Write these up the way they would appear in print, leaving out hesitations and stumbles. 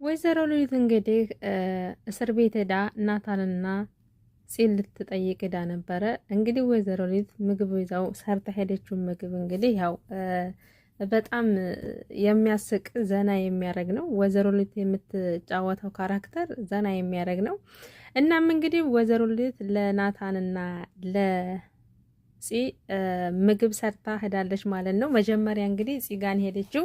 ወይዘሮ ሉሊት እንግዲህ እስር ቤት ሄዳ ናታንና ፂን ልትጠይቅ ሄዳ ነበረ። እንግዲህ ወይዘሮ ሉሊት ምግብ ይዛው ሰርታ ሄደችውን ምግብ እንግዲህ ያው በጣም የሚያስቅ ዘና የሚያደርግ ነው። ወይዘሮ ሉሊት የምትጫወተው character ዘና የሚያደርግ ነው። እናም እንግዲህ ወይዘሮ ሉሊት ለናታንና ፂ ምግብ ሰርታ ሄዳለች ማለት ነው። መጀመሪያ እንግዲህ ፂ ጋን ሄደችው።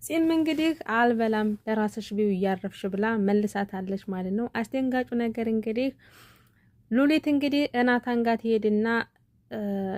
ፂም እንግዲህ አልበላም ለራስሽ ቢው እያረፍሽ ብላ መልሳታለች ማለት ነው። አስደንጋጩ ነገር እንግዲህ ሉሊት እንግዲህ ናታን ጋር ትሄድና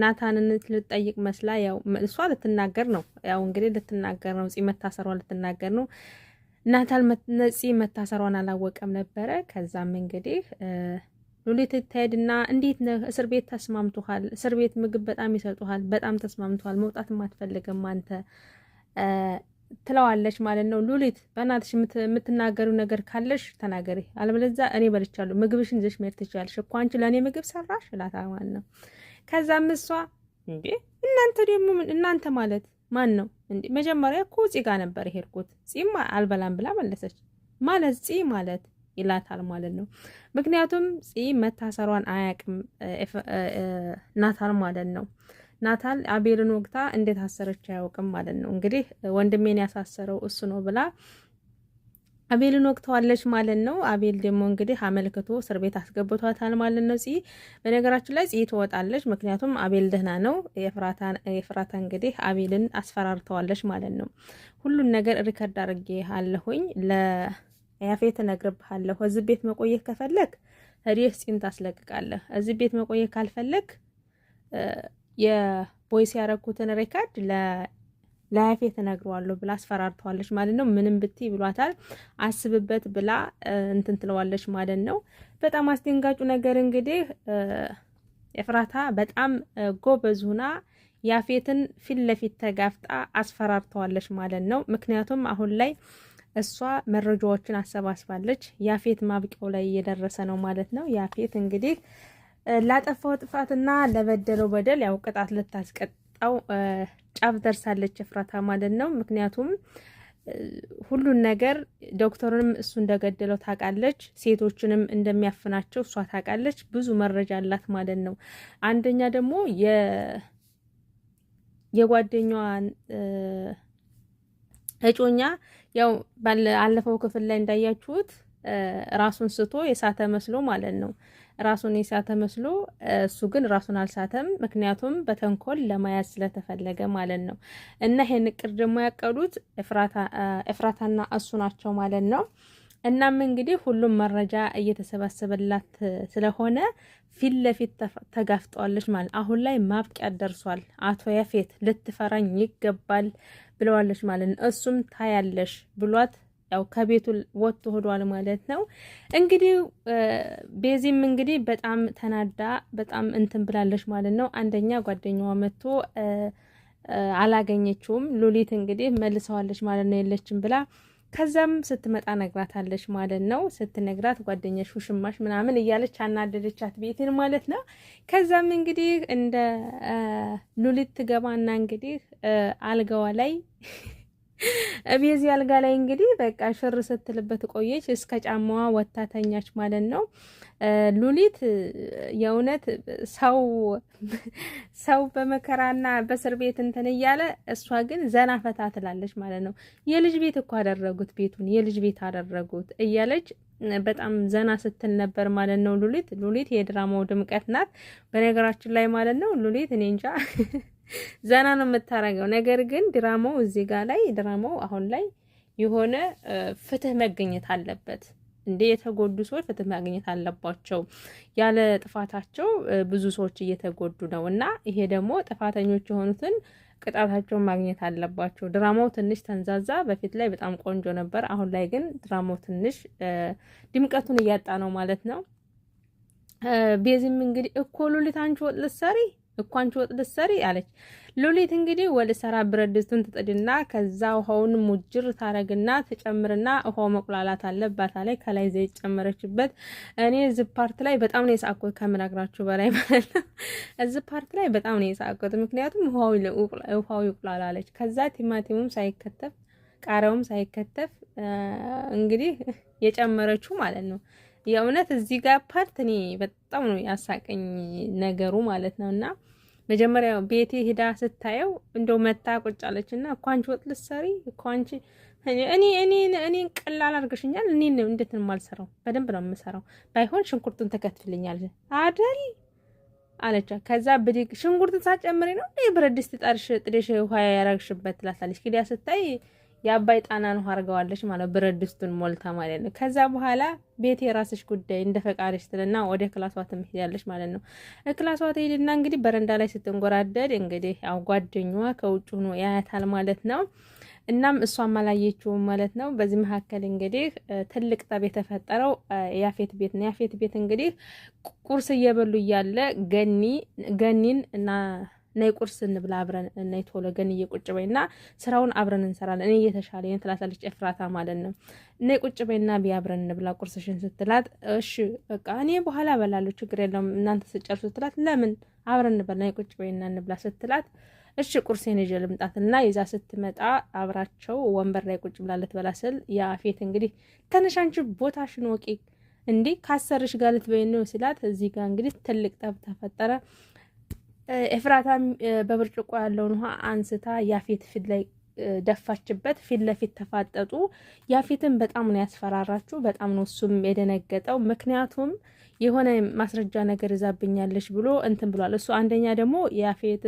ናታንን ልትጠይቅ መስላ ያው እሷ ልትናገር ነው። ያው እንግዲህ ልትናገር ነው፣ ፂ መታሰሯ ልትናገር ነው። ናታን ፂ መታሰሯን አላወቀም ነበረ። ከዛም እንግዲህ ሉሊት ትሄድና እንዴት ነህ? እስር ቤት ተስማምቶሃል? እስር ቤት ምግብ በጣም ይሰጡሃል፣ በጣም ተስማምቶሃል፣ መውጣትም አትፈልግም አንተ ትለዋለች ማለት ነው። ሉሊት በእናትሽ የምትናገሪው ነገር ካለሽ ተናገሪ፣ አለበለዚያ እኔ በልቻለሁ፣ ምግብሽን ይዘሽ መሄድ ትችያለሽ እኮ አንቺ ለእኔ ምግብ ሰራሽ እላታል ማለት ነው። ከዛም እሷ እንዴ እናንተ ደግሞ እናንተ ማለት ማን ነው እንዴ? መጀመሪያ እኮ ፂ ጋ ነበር የሄድኩት፣ ፂም አልበላም ብላ መለሰች። ማለት ፂ ማለት ይላታል ማለት ነው። ምክንያቱም ፂ መታሰሯን አያውቅም ናታል ማለት ነው። ናታል አቤልን ወግታ እንዴት አሰረች አያውቅም ማለት ነው። እንግዲህ ወንድሜን ያሳሰረው እሱ ነው ብላ አቤልን ወቅተዋለች ማለት ነው። አቤል ደግሞ እንግዲህ አመልክቶ እስር ቤት አስገብቷታል ማለት ነው። ፂ በነገራችን ላይ ፂ ትወጣለች፣ ምክንያቱም አቤል ደህና ነው። ኤፍራታ እንግዲህ አቤልን አስፈራርተዋለች ማለት ነው። ሁሉን ነገር record አድርጌ አለሁኝ ለያፌት እነግርብሃለሁ። እዚህ ቤት መቆየት ከፈለግ ሄደህ ፂን ታስለቅቃለህ። እዚህ ቤት መቆየት ካልፈለግ የ voice ያረኩትን record ለያፌት እነግረዋለሁ ብላ አስፈራርተዋለች ማለት ነው። ምንም ብትይ ብሏታል። አስብበት ብላ እንትን ትለዋለች ማለት ነው። በጣም አስደንጋጩ ነገር እንግዲህ ኤፍራታ በጣም ጎበዝ ሁና ያፌትን ፊት ለፊት ተጋፍጣ አስፈራርተዋለች ማለት ነው። ምክንያቱም አሁን ላይ እሷ መረጃዎችን አሰባስባለች። ያፌት ማብቂያው ላይ እየደረሰ ነው ማለት ነው። ያፌት እንግዲህ ላጠፋው ጥፋትና ለበደለው በደል ያው ቅጣት ልታስቀጣው ጫፍ ደርሳለች ኤፍራታ ማለት ነው። ምክንያቱም ሁሉን ነገር ዶክተሩንም እሱ እንደገደለው ታውቃለች። ሴቶችንም እንደሚያፍናቸው እሷ ታውቃለች። ብዙ መረጃ አላት ማለት ነው። አንደኛ ደግሞ የጓደኛዋን እጮኛ ያው ባለፈው ክፍል ላይ እንዳያችሁት ራሱን ስቶ የሳተ መስሎ ማለት ነው። ራሱን የሳተ መስሎ እሱ ግን ራሱን አልሳተም። ምክንያቱም በተንኮል ለመያዝ ስለተፈለገ ማለት ነው። እና ይሄን እቅድ ደግሞ ያቀዱት ኤፍራታና እሱ ናቸው ማለት ነው። እናም እንግዲህ ሁሉም መረጃ እየተሰባሰበላት ስለሆነ ፊት ለፊት ተጋፍጠዋለች ማለት አሁን ላይ ማብቂያ ደርሷል። አቶ ያፌት ልትፈራኝ ይገባል ብለዋለች ማለት ነው። እሱም ታያለሽ ብሏት ያው ከቤቱ ወጥቶ ሆዷል ማለት ነው። እንግዲህ ቤዚም እንግዲህ በጣም ተናዳ በጣም እንትን ብላለች ማለት ነው። አንደኛ ጓደኛዋ መጥቶ አላገኘችውም። ሉሊት እንግዲህ መልሰዋለች ማለት ነው የለችም ብላ ከዛም ስትመጣ ነግራታለች ማለት ነው። ስትነግራት ጓደኛሽ ውሽማሽ ምናምን እያለች አናደደቻት ቤትን ማለት ነው። ከዛም እንግዲህ እንደ ሉሊት ትገባና እንግዲህ አልጋዋ ላይ ቤዚ አልጋ ላይ እንግዲህ በቃ ሽር ስትልበት ቆየች። እስከ ጫማዋ ወታ ተኛች ማለት ነው። ሉሊት የእውነት ሰው ሰው በመከራና በእስር ቤት እንትን እያለ እሷ ግን ዘና ፈታ ትላለች ማለት ነው። የልጅ ቤት እኮ አደረጉት፣ ቤቱን የልጅ ቤት አደረጉት እያለች በጣም ዘና ስትል ነበር ማለት ነው። ሉሊት ሉሊት የድራማው ድምቀት ናት በነገራችን ላይ ማለት ነው። ሉሊት እኔ እንጃ ዘና ነው የምታረገው። ነገር ግን ድራማው እዚህ ጋር ላይ ድራማው አሁን ላይ የሆነ ፍትህ መገኘት አለበት። እንዴ የተጎዱ ሰዎች ፍትህ ማግኘት አለባቸው። ያለ ጥፋታቸው ብዙ ሰዎች እየተጎዱ ነው እና ይሄ ደግሞ ጥፋተኞች የሆኑትን ቅጣታቸውን ማግኘት አለባቸው። ድራማው ትንሽ ተንዛዛ። በፊት ላይ በጣም ቆንጆ ነበር። አሁን ላይ ግን ድራማው ትንሽ ድምቀቱን እያጣ ነው ማለት ነው። ቤዚም እንግዲህ እኮ ሉሊት አንቺ ወጥ ልትሰሪ እኮ አንቺ ወጥ ልትሰሪ አለች። ሉሊት እንግዲህ ወደ ሰራ ብረት ድስቱን ትጥድና ከዛ ውሃውን ሙጅር ታረግና ትጨምርና ውሃው መቁላላት አለባት አለ። ከላይ ዘይት ጨመረችበት። እኔ እዚህ part ላይ በጣም ነው የሳቅኩት ከምነግራችሁ በላይ ማለት ነው። እዚህ part ላይ በጣም ነው የሳቅኩት፣ ምክንያቱም ውሃው ይቁላላለች። ከዛ ቲማቲሙም ሳይከተፍ ቃሪያውም ሳይከተፍ እንግዲህ የጨመረችው ማለት ነው። የእውነት እዚህ ጋር part እኔ በጣም ነው ያሳቀኝ ነገሩ ማለት ነው። እና መጀመሪያ ቤቴ ሄዳ ስታየው እንደው መታ ቁጭ አለች እና እኮ አንቺ ወጥ ልትሰሪ እኮ አንቺ እኔ እኔን ቀላል አድርገሽኛል። እኔ እንዴት ነው የማልሰራው? በደንብ ነው የምሰራው። ባይሆን ሽንኩርቱን ተከትፍልኛለሽ አደል አለቻ። ከዛ ብድግ ሽንኩርቱን ሳጨምሪ ነው እንዴ ብረት ድስት ጠርሽ ጥደሽ ውሃ ያረግሽበት ትላታለች። ክዲያ ስታይ የአባይ ጣናን ውሃ አድርገዋለች ማለት ብረት ድስቱን ሞልታ ማለት ነው። ከዛ በኋላ ቤት የራስሽ ጉዳይ እንደ ፈቃድሽ ትልና ወደ ክላሷ ትሄዳለች ማለት ነው። ክላሷ ትሄድና እንግዲህ በረንዳ ላይ ስትንጎራደድ እንግዲህ ያው ጓደኛዋ ከውጭ ሆኖ ያያታል ማለት ነው። እናም እሷም አላየችውም ማለት ነው። በዚህ መካከል እንግዲህ ትልቅ ጠብ የተፈጠረው ያፌት ቤት ነው። ያፌት ቤት እንግዲህ ቁርስ እየበሉ እያለ ገኒ ገኒን እና ነይ ቁርስ እንብላ አብረን፣ ነይ ቶሎ ገኒ ቁጭ በይና ስራውን አብረን እንሰራለን፣ እኔ እየተሻለ ትላታለች ኤፍራታ ማለት ነው። ነይ ቁጭ በይና ቢ አብረን እንብላ ቁርስሽን ስትላት፣ እሺ በቃ እኔ በኋላ እበላለሁ ችግር የለውም እናንተ ስጨርሱ ስትላት፣ ለምን አብረን እንበላ ነይ ቁጭ በይና እንብላ ስትላት፣ እሺ ቁርሴን ይዤ ልምጣትና ይዛ ስትመጣ አብራቸው ወንበር ላይ ቁጭ ብላ ልትበላ ስል ያፌት እንግዲህ ተነሽ አንቺ ቦታሽን ወቂ እንዴ ካሰርሽ ጋር ልትበይ ነው ሲላት፣ እዚህ ጋር እንግዲህ ትልቅ ጠብ ተፈጠረ። ኤፍራታም በብርጭቆ ያለውን ውሃ አንስታ ያፌት ፊት ላይ ደፋችበት። ፊት ለፊት ተፋጠጡ። ያፌትን በጣም ነው ያስፈራራችው። በጣም ነው እሱም የደነገጠው። ምክንያቱም የሆነ ማስረጃ ነገር ይዛብኛለች ብሎ እንትን ብሏል። እሱ አንደኛ ደግሞ ያፌት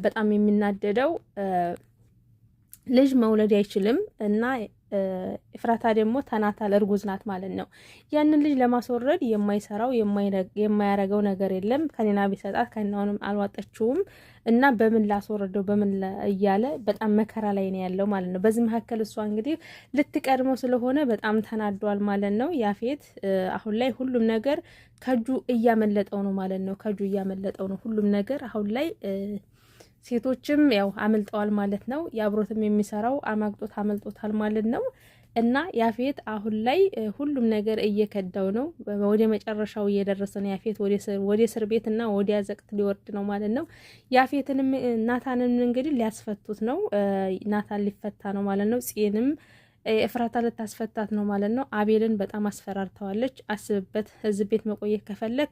በጣም የሚናደደው ልጅ መውለድ አይችልም እና ኤፍራታ ደግሞ ተናታል እርጉዝ ናት ማለት ነው። ያንን ልጅ ለማስወረድ የማይሰራው የማያረገው ነገር የለም። ከኔና ቢሰጣት ከኔናውንም አልዋጠችውም እና በምን ላስወረደው በምን እያለ በጣም መከራ ላይ ነው ያለው ማለት ነው። በዚህ መካከል እሷ እንግዲህ ልትቀድመው ስለሆነ በጣም ተናዷል ማለት ነው። ያፌት አሁን ላይ ሁሉም ነገር ከእጁ እያመለጠው ነው ማለት ነው። ከእጁ እያመለጠው ነው ሁሉም ነገር አሁን ላይ። ሴቶችም ያው አመልጠዋል ማለት ነው። የአብሮትም የሚሰራው አማግጦት አመልጦታል ማለት ነው። እና ያፌት አሁን ላይ ሁሉም ነገር እየከዳው ነው። ወደ መጨረሻው እየደረሰ ነው። ያፌት ወደ እስር ቤት እና ወደ አዘቅት ሊወርድ ነው ማለት ነው። ያፌትንም ናታንም እንግዲህ ሊያስፈቱት ነው። ናታን ሊፈታ ነው ማለት ነው። ጺንም ኤፍራታ ልታስፈታት ነው ማለት ነው። አቤልን በጣም አስፈራርተዋለች። አስብበት፣ እዚህ ቤት መቆየት ከፈለግ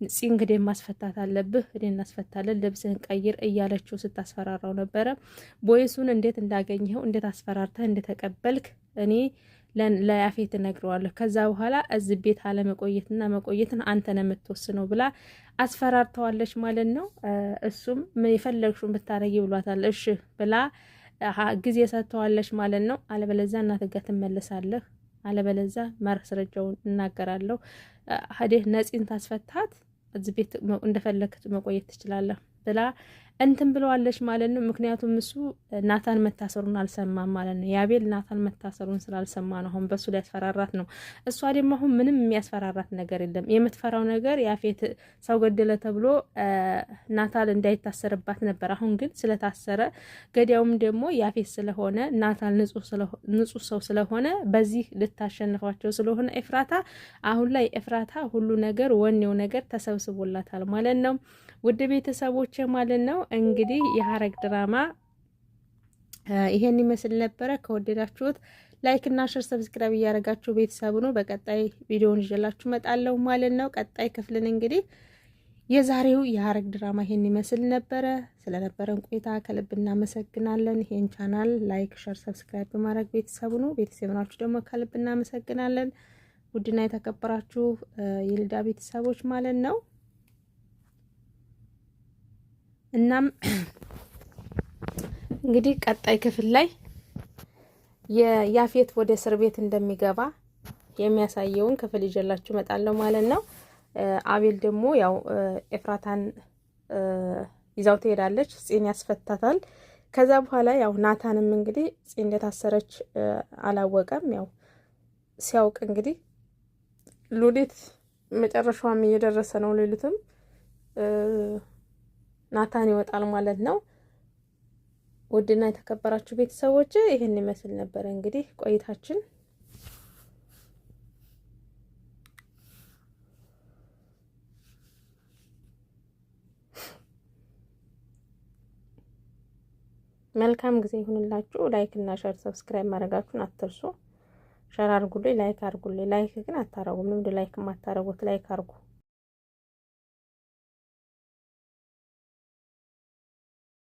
ፂ እንግዲህ ማስፈታት አለብህ፣ እኔ እናስፈታለን፣ ልብስህን ቀይር እያለችው ስታስፈራራው ነበረ። ቦይሱን እንዴት እንዳገኘኸው እንዴት አስፈራርተህ እንደተቀበልክ እኔ ለያፌት እነግረዋለሁ። ከዛ በኋላ እዚህ ቤት አለመቆየትና መቆየትን አንተ ነው የምትወስነው ብላ አስፈራርተዋለች ማለት ነው። እሱም የፈለግሽውን ብታረጊ ብሏታል። እሺ ብላ ጊዜ ሰጥተዋለች ማለት ነው። አለበለዛ እናትህ ጋር ትመለሳለህ፣ አለበለዛ ማስረጃውን እናገራለሁ። ሀዴህ ነፂን ታስፈታት እዚህ ቤት እንደፈለክ መቆየት ትችላለህ ብላ እንትን ብለዋለች ማለት ነው። ምክንያቱም እሱ ናታን መታሰሩን አልሰማም ማለት ነው። የአቤል ናታን መታሰሩን ስላልሰማ ነው አሁን በእሱ ሊያስፈራራት ነው። እሷ ደግሞ አሁን ምንም የሚያስፈራራት ነገር የለም። የምትፈራው ነገር ያፌት ሰው ገደለ ተብሎ ናታል እንዳይታሰርባት ነበር። አሁን ግን ስለታሰረ ገዳዩም ደግሞ ያፌት ስለሆነ ናታል ንጹሕ ሰው ስለሆነ በዚህ ልታሸንፏቸው ስለሆነ ኤፍራታ አሁን ላይ ኤፍራታ ሁሉ ነገር ወኔው ነገር ተሰብስቦላታል ማለት ነው። ውድ ቤተሰቦች ማለት ነው እንግዲህ የሀረግ ድራማ ይሄን ይመስል ነበረ። ከወደዳችሁት like እና share subscribe እያደረጋችሁ ቤተሰብ ነው። በቀጣይ ቪዲዮውን ይዤላችሁ እመጣለሁ ማለት ነው። ቀጣይ ክፍልን እንግዲህ የዛሬው የሀረግ ድራማ ይሄን ይመስል ነበረ። ስለነበረን ቆይታ ከልብ እናመሰግናለን። ይሄን ቻናል like፣ share፣ subscribe በማድረግ ቤተሰብ ነው። ቤተሰብ ናችሁ ደግሞ ከልብ እናመሰግናለን። ውድና የተከበራችሁ የልዳ ቤተሰቦች ማለት ነው። እናም እንግዲህ ቀጣይ ክፍል ላይ የያፌት ወደ እስር ቤት እንደሚገባ የሚያሳየውን ክፍል ይዤላችሁ እመጣለሁ ማለት ነው። አቤል ደግሞ ያው ኤፍራታን ይዛው ትሄዳለች፣ ጺን ያስፈታታል። ከዛ በኋላ ያው ናታንም እንግዲህ ጺ እንደታሰረች አላወቀም። ያው ሲያውቅ እንግዲህ ሉሊት መጨረሻዋም እየደረሰ ነው። ሉሊትም ናታን ይወጣል ማለት ነው። ውድና የተከበራችሁ ቤተሰቦች ይህን ይመስል ነበረ እንግዲህ ቆይታችን። መልካም ጊዜ ይሁንላችሁ። like እና share subscribe ማድረጋችሁን አትርሱ። Share አርጉልኝ፣ like አርጉልኝ። Like ግን አታረጉም። ለምንድን like የማታረጉት? Like አርጉ።